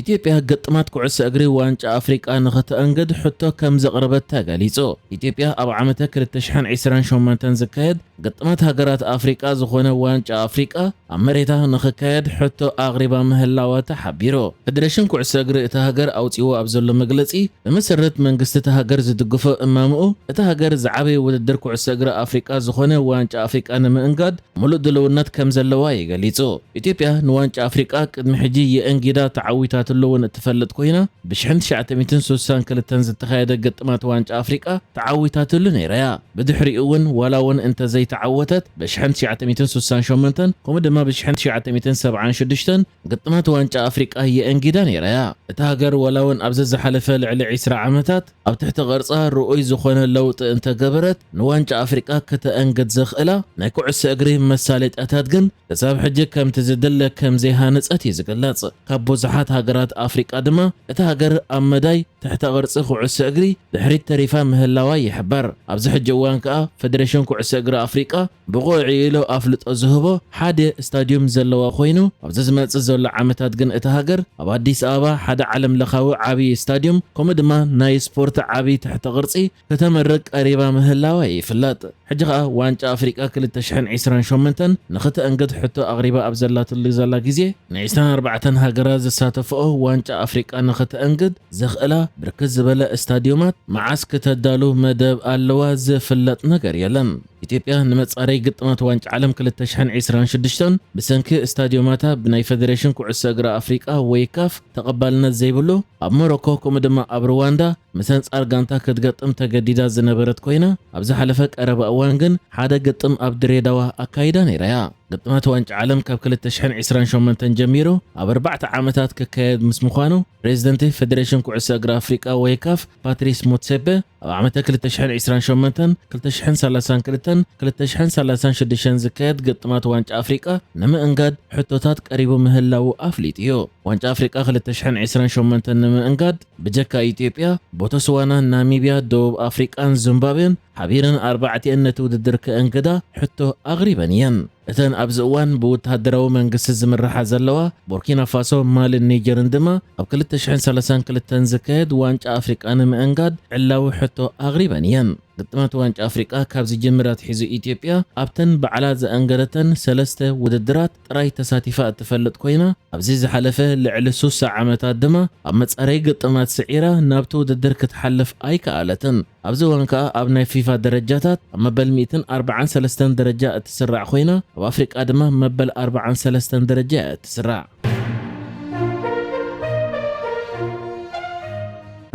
ኢትዮጵያ ግጥማት ኩዕሶ እግሪ ዋንጫ ኣፍሪቃ ንኽተአንግድ ሕቶ ከም ዘቕረበት ተገሊጹ። ኢትዮጵያ ኣብ ዓመተ ክልተ ሽሕን ዕስራን ሸሞንተን ዝካየድ ግጥማት ሃገራት ኣፍሪቃ ዝኾነ ዋንጫ ኣፍሪቃ ኣብ መሬታ ንኽካየድ ሕቶ ኣቕሪባ ምህላዋ ተሓቢሩ። ፌደሬሽን ኩዕሶ እግሪ እታ ሃገር ኣውጺዎ ኣብ ዘሎ መግለጺ፣ ብመሰረት መንግስቲ እታ ሃገር ዝድግፎ እማምኡ፣ እታ ሃገር ዝዓበየ ውድድር ኩዕሶ እግሪ ኣፍሪቃ ዝኾነ ዋንጫ ኣፍሪቃ ንምእንጋድ ምሉእ ድልውነት ከም ዘለዋ እዩ ገሊጹ። ኢትዮጵያ ንዋንጫ ኣፍሪቃ ቅድሚ ሕጂ የእንጊዳ ተዓዊታትሉ እውን እትፈልጥ ኮይና፣ ብ ሽሕን ትሽዓተ ሚእትን ስሳን ክልተን ዝተኻየደ ግጥማት ዋንጫ ኣፍሪቃ ተዓዊታትሉ ነይራ እያ። ብድሕሪኡ እውን ዋላ እውን እንተዘይተዓወተት፣ ብ ሽሕን ትሽዓተ ሚእትን ስሳን ሸሞንተን ከምኡ ድማ ብ ሽሕን ትሽዓተ ሚእትን ሰብዓን ሽዱሽተን ግጥማት ዋንጫ ኣፍሪቃ የእንጊዳ ነይራ እያ። እታ ሃገር ዋላ እውን ኣብዚ ዝሓለፈ ልዕሊ ዕስራ ዓመታት ኣብ ትሕቲ ቅርጻ ርኡይ ዝኾነ ለውጢ እንተገበረት፣ ንዋንጫ ኣፍሪቃ ከተእንግድ ዘኽእላ ናይ ኩዕሶ እግሪ መሳለጥያታት ግን ክሳብ ሕጂ ከምቲ ዝድለ ከም ዘይሃነጸት እዩ ዝግለጽ። ካብ ብዙሓት ሃገራት ኣፍሪቃ ድማ እታ ሃገር ኣብ መዳይ ትሕተ ቅርጺ ኩዕሶ እግሪ ድሕሪት ተሪፋ ምህላዋ ይሕበር። ኣብዚ ሕጂ እዋን ከኣ ፌደሬሽን ኩዕሶ እግሪ ኣፍሪቃ ብቑዕ ኢሉ ኣፍልጦ ዝህቦ ሓደ ስታድዩም ዘለዋ ኮይኑ፣ ኣብዚ ዝመጽእ ዘሎ ዓመታት ግን እታ ሃገር ኣብ ኣዲስ ኣበባ ሓደ ዓለም ለኻዊ ዓብዪ ስታድዩም ከምኡ ድማ ናይ ስፖርት ዓብዪ ትሕተ ቅርጺ ከተመርቅ ቀሪባ ምህላዋ ይፍለጥ። ሕጂ ኸኣ ዋንጫ ኣፍሪቃ ክልተ ሽሕን ዕስራን ሸሞንተን ንኽትእንግድ ሕቶ ኣቕሪባ ኣብ ዘላትሉ ዘላ ግዜ፣ ንዕስራን ኣርባዕተን ሃገራት ዝሳተፍኦ ዋንጫ ኣፍሪቃ ንኽትእንግድ ዘኽእላ ብርክት ዝበለ ስታድዮማት መዓስ ክተዳሉ መደብ ኣለዋ ዝፍለጥ ነገር የለን። ኢትዮጵያ ንመጻረይ ግጥማት ዋንጫ ዓለም ክልተ ሽሕን ዕስራን ሽዱሽተን ብሰንኪ ስታድዮማታ ብናይ ፌደሬሽን ኩዕሶ እግሪ ኣፍሪቃ ወይ ካፍ ተቐባልነት ዘይብሉ፣ ኣብ ሞሮኮ ከምኡ ድማ ኣብ ሩዋንዳ ምስ ኣንጻር ጋንታ ክትገጥም ተገዲዳ ዝነበረት ኮይና፣ ኣብ ዝሓለፈ ቀረባ እዋን ግን ሓደ ግጥም ኣብ ድሬዳዋ ኣካይዳ ነይራ እያ። ግጥማት ዋንጫ ዓለም ካብ ክልተ ሽሕን ዕስራን ሸሞንተን ጀሚሩ ኣብ ኣርባዕተ ዓመታት ክካየድ ምስ ምዃኑ፣ ፕሬዚደንት ፌደሬሽን ኩዕሶ እግሪ ኣፍሪቃ ወይ ካፍ ፓትሪስ ሞትሴፔ፣ ኣብ ዓመተ ክልተ ሽሕን ዕስራን ሸሞንተን፣ ክልተ ሽሕን ሰላሳን ክልተን፣ ክልተ ሽሕን ሰላሳን ሽዱሽተን ዝካየድ ግጥማት ዋንጫ ኣፍሪቃ ንምእንጋድ ሕቶታት ቀሪቡ ምህላዉ ኣፍሊጡ እዩ። ዋንጫ ኣፍሪቃ ክልተ ሽሕን ዕስራን ሸሞንተን ንምእንጋድ ብጀካ ኢትዮጵያ፣ ቦተስዋና፣ ናሚብያ፣ ደቡብ ኣፍሪቃን ዚምባብዌን ሓቢረን ኣርባዕቲኤን ነቲ ውድድር ክእንግዳ ሕቶ ኣቕሪበን እየን። እተን ኣብዚ እዋን ብወተሃደራዊ መንግስቲ ዝምርሓ ዘለዋ ቡርኪና ፋሶ፣ ማልን ኒጀርን ድማ ኣብ ክልተ ሽሕን ሰላሳን ክልተን ዝካየድ ዋንጫ ኣፍሪቃ ንምእንጋድ ዕላዊ ሕቶ ኣቕሪበን እየን። ግጥማት ዋንጫ ኣፍሪቃ ካብ ዝጅምር ኣትሒዙ ኢትዮጵያ ኣብተን ባዕላ ዘአንገደተን ሰለስተ ውድድራት ጥራይ ተሳቲፋ እትፈልጥ ኮይና፣ ኣብዚ ዝሓለፈ ልዕሊ ሱሳ ዓመታት ድማ ኣብ መጻረይ ግጥማት ስዒራ ናብቲ ውድድር ክትሓልፍ ኣይከኣለትን። ኣብዚ እዋን ከኣ ኣብ ናይ ፊፋ ደረጃታት ኣብ መበል ሚእትን ኣርባዓን ሰለስተን ደረጃ እትስራዕ ኮይና፣ ኣብ ኣፍሪቃ ድማ መበል ኣርባዓን ሰለስተን ደረጃ እያ እትስራዕ።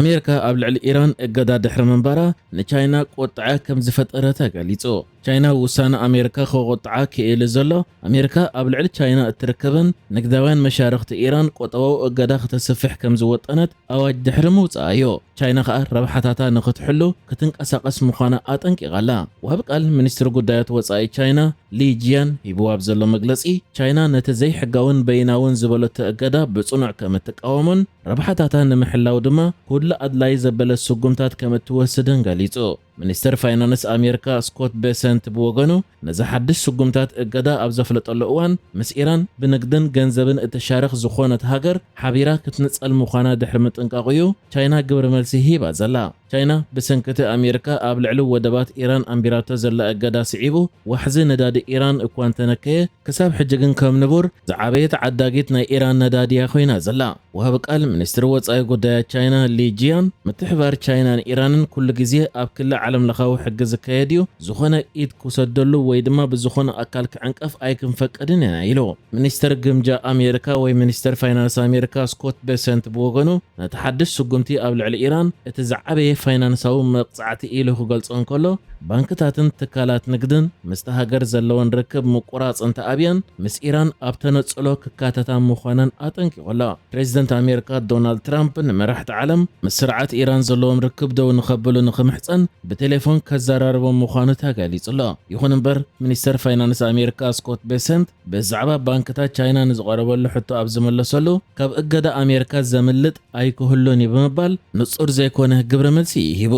ኣሜሪካ ኣብ ልዕሊ ኢራን እገዳ ድሕሪ ምንባራ ንቻይና ቁጥዐ ከም ዝፈጠረ ተገሊጹ። ቻይና ውሳነ ኣሜሪካ ከቑጥዓ ክኢሉ ዘሎ፣ ኣሜሪካ ኣብ ልዕሊ ቻይና እትርከበን ንግዳውያን መሻርኽቲ ኢራን ቁጠባዊ እገዳ ክተስፍሕ ከም ዝወጠነት ኣዋጅ ድሕሪ ምውጻኣ እዩ። ቻይና ከኣ ረብሓታታ ንኽትሕሉ ክትንቀሳቐስ ምዃና ኣጠንቂቓ ኣላ። ወሃቢ ቃል ሚኒስትሪ ጉዳያት ወጻኢ ቻይና ሊ ጂያን ሂብዋ ኣብ ዘሎ መግለጺ፣ ቻይና ነቲ ዘይሕጋውን በይናውን ዝበለቶ እገዳ ብጽኑዕ ከም እትቃወሞን ረብሓታታ ንምሕላው ድማ ኩሉ ኣድላዪ ዘበለ ስጉምታት ከም እትወስድን ገሊጹ። ሚኒስተር ፋይናንስ ኣሜሪካ ስኮት ቤሰንት ብወገኑ፣ ነዚ ሓድሽ ስጉምታት እገዳ ኣብ ዘፍለጠሉ እዋን፣ ምስ ኢራን ብንግድን ገንዘብን እትሻረኽ ዝኾነት ሃገር ሓቢራ ክትንጸል ምዃና ድሕሪ ምጥንቃቑ'ዩ ቻይና ግብረ መልሲ ሂባ ዘላ። ቻይና ብሰንኪ እቲ ኣሜሪካ ኣብ ልዕሊ ወደባት ኢራን ኣንቢራቶ ዘላ እገዳ ስዒቡ፣ ዋሕዚ ነዳዲ ኢራን እኳ እንተነከየ፣ ክሳብ ሕጂ ግን ከም ንቡር ዝዓበየት ዓዳጊት ናይ ኢራን ነዳዲ እያ ኮይና ዘላ። ወሃቢ ቃል ሚኒስትሪ ወጻኢ ጉዳያት ቻይና ሊ ጂያን፣ ምትሕባር ቻይናን ኢራንን ኩሉ ግዜ ኣብ ክሊ ዓለምለኻዊ ሕጊ ዝካየድ እዩ፣ ዝኾነ ኢድ ክውሰደሉ ወይ ድማ ብዝኾነ ኣካል ክዕንቀፍ ኣይክንፈቅድን ኢና ኢሉ። ሚኒስተር ግምጃ ኣሜሪካ ወይ ሚኒስተር ፋይናንስ ኣሜሪካ ስኮት ቤሰንት ብወገኑ፣ ነቲ ሓድሽ ስጉምቲ ኣብ ልዕሊ ኢራን እቲ ዝዓበየ ፋይናንሳዊ መቕጻዕቲ ኢሉ ክገልጾ እንከሎ፣ ባንክታትን ትካላት ንግድን ምስቲ ሃገር ዘለወን ርክብ ምቁራጽ እንተኣብየን፣ ምስ ኢራን ኣብ ተነጽሎ ክካተታ ምዃነን ኣጠንቂቑ ኣሎ። ፕሬዚደንት ኣሜሪካ ዶናልድ ትራምፕ ንመራሕቲ ዓለም ምስ ስርዓት ኢራን ዘለዎም ርክብ ደው ንኸብሉ ንኽምሕጸን ብቴሌፎን ከዘራርቦም ምዃኑ ተገሊጹ ኣሎ። ይኹን እምበር፣ ሚኒስተር ፋይናንስ ኣሜሪካ ስኮት ቤሰንት ብዛዕባ ባንክታት ቻይና ንዝቐረበሉ ሕቶ ኣብ ዝመለሰሉ፣ ካብ እገዳ ኣሜሪካ ዘምልጥ ኣይክህሉን እዩ ብምባል ንጹር ዘይኮነ ግብረ መልሲ ሂቡ።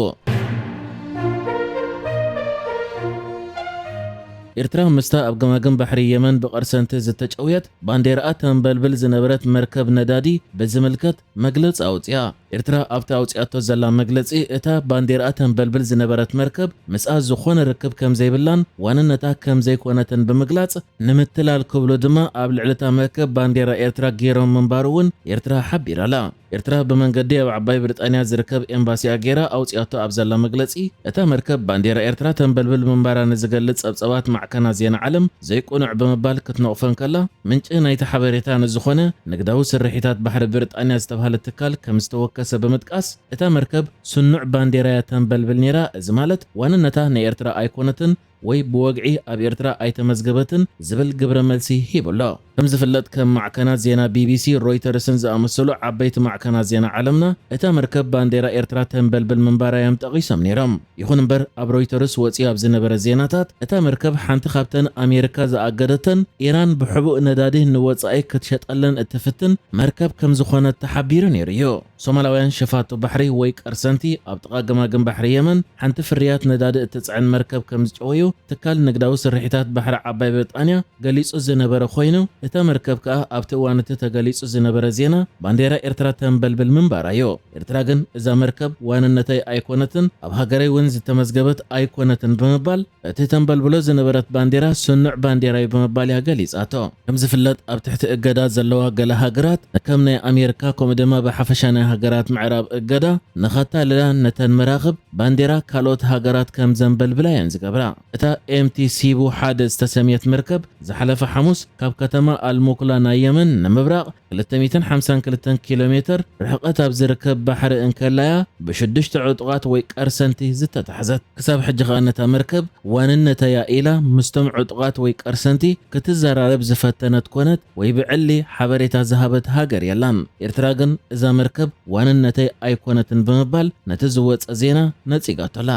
ኤርትራ ምስታ ኣብ ገማግም ባሕሪ የመን ብቐርሰንቲ ዝተጨውየት ባንዴራኣ ተንበልብል ዝነበረት መርከብ ነዳዲ ብዝምልከት መግለጺ ኣውጽያ። ኤርትራ ኣብቲ ኣውጽያቶ ዘላ መግለጺ፣ እታ ባንዴራኣ ተንበልብል ዝነበረት መርከብ ምስኣ ዝኾነ ርክብ ከም ዘይብላን ዋንነታ ከም ዘይኮነትን ብምግላጽ፣ ንምትላል ክብሉ ድማ ኣብ ልዕሊ እታ መርከብ ባንዴራ ኤርትራ ገይሮም ምንባሩ እውን ኤርትራ ሓቢራ'ላ። ኤርትራ ብመንገዲ ኣብ ዓባይ ብሪጣንያ ዝርከብ ኤምባሲኣ ገይራ ኣውጽያቶ ኣብ ዘላ መግለጺ፣ እታ መርከብ ባንዴራ ኤርትራ ተንበልብል ምንባራ ንዝገልጽ ጸብጸባት ማዕከናት ዜና ዓለም ዘይቅኑዕ ብምባል ክትነቕፎ እንከላ፣ ምንጪ ናይቲ ሓበሬታ ንዝኾነ ንግዳዊ ስርሒታት ባሕሪ ብሪጣንያ ዝተባህለ ትካል ከም ዝተወከሰ ብምጥቃስ፣ እታ መርከብ ስኑዕ ባንዴራ እያ ተንበልብል ነይራ፣ እዚ ማለት ዋንነታ ናይ ኤርትራ ኣይኮነትን ወይ ብወግዒ ኣብ ኤርትራ ኣይተመዝገበትን ዝብል ግብረ መልሲ ሂቡ ኣሎ። ከም ዝፍለጥ፣ ከም ማዕከናት ዜና ቢቢሲ፣ ሮይተርስን ዝኣመሰሉ ዓበይቲ ማዕከናት ዜና ዓለምና፣ እታ መርከብ ባንዴራ ኤርትራ ተንበልብል ምንባራ እዮም ጠቒሶም ነይሮም። ይኹን እምበር፣ ኣብ ሮይተርስ ወጺኡ ኣብ ዝነበረ ዜናታት፣ እታ መርከብ ሓንቲ ካብተን ኣሜሪካ ዝኣገደተን፣ ኢራን ብሕቡእ ነዳዲ ንወጻኢ ክትሸጠለን እትፍትን መርከብ ከም ዝኾነት ተሓቢሩ ነይሩ እዩ። ሶማላውያን ሸፋቱ ባሕሪ ወይ ቀርሰንቲ ኣብ ጥቓ ገማግም ባሕሪ የመን ሓንቲ ፍርያት ነዳዲ እትጽዕን መርከብ ከም ዝጨወዩ ትካል ንግዳዊ ስርሒታት ባሕሪ ዓባይ ብሪጣንያ ገሊጹ ዝነበረ ኮይኑ፣ እታ መርከብ ከኣ ኣብቲ እዋን እቲ ተገሊጹ ዝነበረ ዜና ባንዴራ ኤርትራ ተንበልብል ምንባራ እዩ። ኤርትራ ግን እዛ መርከብ ዋንነተይ ኣይኮነትን፣ ኣብ ሃገረይ እውን ዝተመዝገበት ኣይኮነትን ብምባል፣ እቲ ተንበልብሎ ዝነበረት ባንዴራ ስኑዕ ባንዴራ እዩ ብምባል እያ ገሊጻቶ። ከም ዝፍለጥ፣ ኣብ ትሕቲ እገዳ ዘለዋ ገለ ሃገራት፣ ከም ናይ ኣሜሪካ፣ ከምኡ ድማ ብሓፈሻ ናይ ሃገራት ምዕራብ እገዳ ንኸታልላ ነተን መራኽብ ባንዴራ ካልኦት ሃገራት ከም ዘንበልብላ እየን ዝገብራ። እታ ኤምቲ ሲቡ ሓደ ዝተሰምየት መርከብ ዝሓለፈ ሓሙስ ካብ ከተማ ኣልሙክላ ናይ የመን ንምብራቕ ክልተ ሚእትን ሓምሳን ክልተን ኪሎ ሜትር ርሕቀት ኣብ ዝርከብ ባሕሪ እንከላያ ብሽዱሽተ ዕጡቓት ወይ ቀርሰንቲ ዝተታሕዘት። ክሳብ ሕጂ ኸኣ ነታ መርከብ ዋንነተያ ኢላ ምስቶም ዕጡቓት ወይ ቀርሰንቲ ክትዘራረብ ዝፈተነት ኮነት ወይ ብዕሊ ሓበሬታ ዝሃበት ሃገር የላን። ኤርትራ ግን እዛ መርከብ ዋንነተይ ኣይኮነትን ብምባል ነቲ ዝወጸ ዜና ነጺጋቶላ።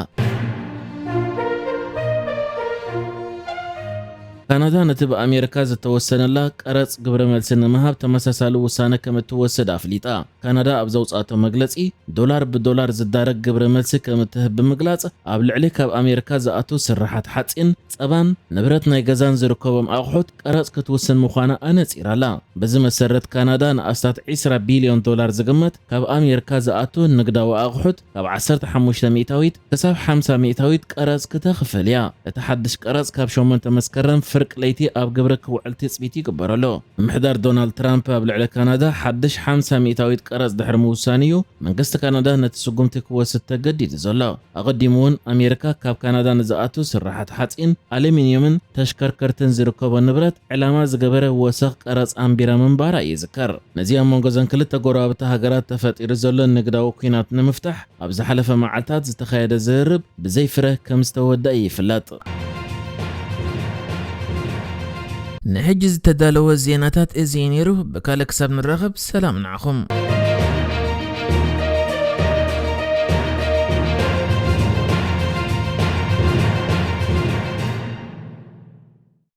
ካናዳ ነቲ ብኣሜሪካ ዝተወሰነላ ቀረጽ ግብረ መልሲ ንምሃብ ተመሳሳሊ ውሳነ ከም እትወስድ ኣፍሊጣ። ካናዳ ኣብ ዘውጻእቶ መግለጺ፣ ዶላር ብዶላር ዝዳረግ ግብረ መልሲ ከም እትህብ ብምግላጽ፣ ኣብ ልዕሊ ካብ ኣሜሪካ ዝኣቱ ስርሓት ሓጺን፣ ጸባን ንብረት ናይ ገዛን ዝርከቦም ኣቑሑት ቀረጽ ክትውስን ምዃና ኣነጺራ'ላ። በዚ መሰረት፣ ካናዳ ንኣስታት ዒስራ ቢልዮን ዶላር ዝግመት ካብ ኣሜሪካ ዝኣቱ ንግዳዊ ኣቑሑት ካብ ዓሰርተ ሓሙሽተ ሚእታዊት ክሳብ ሓምሳ ሚእታዊት ቀረጽ ክተኽፍል እያ። እቲ ሓድሽ ቀረጽ ካብ ሸሞንተ መስከረም ፍርቂ ለይቲ ኣብ ግብሪ ክውዕል ትጽቢት ይግበረሉ። ምምሕዳር ዶናልድ ትራምፕ ኣብ ልዕሊ ካናዳ ሓድሽ ሓምሳ ሚእታዊት ቀረጽ ድሕሪ ምውሳኑ እዩ መንግስቲ ካናዳ ነቲ ስጉምቲ ክወስድ ተገዲዱ ዘሎ። ኣቐዲሙ እውን ኣሜሪካ ካብ ካናዳ ንዝኣቱ ስርሓት ሓጺን፣ ኣሉሚንየምን ተሽከርከርትን ዝርከቦ ንብረት ዕላማ ዝገበረ ወሰኽ ቀረጽ ኣንቢራ ምንባራ ይዝከር። ነዚ ኣብ መንጎ እዘን ክልተ ጎረባብቲ ሃገራት ተፈጢሩ ዘሎ ንግዳዊ ኲናት ንምፍታሕ ኣብ ዝሓለፈ መዓልታት ዝተኻየደ ዝርርብ ብዘይ ፍረ ከም ዝተወደአ ይፍለጥ። ንሕጂ ዝተዳለወ ዜናታት እዚ እዩ ነይሩ። ብካልእ ክሳብ ንራኸብ ሰላም ንዓኹም።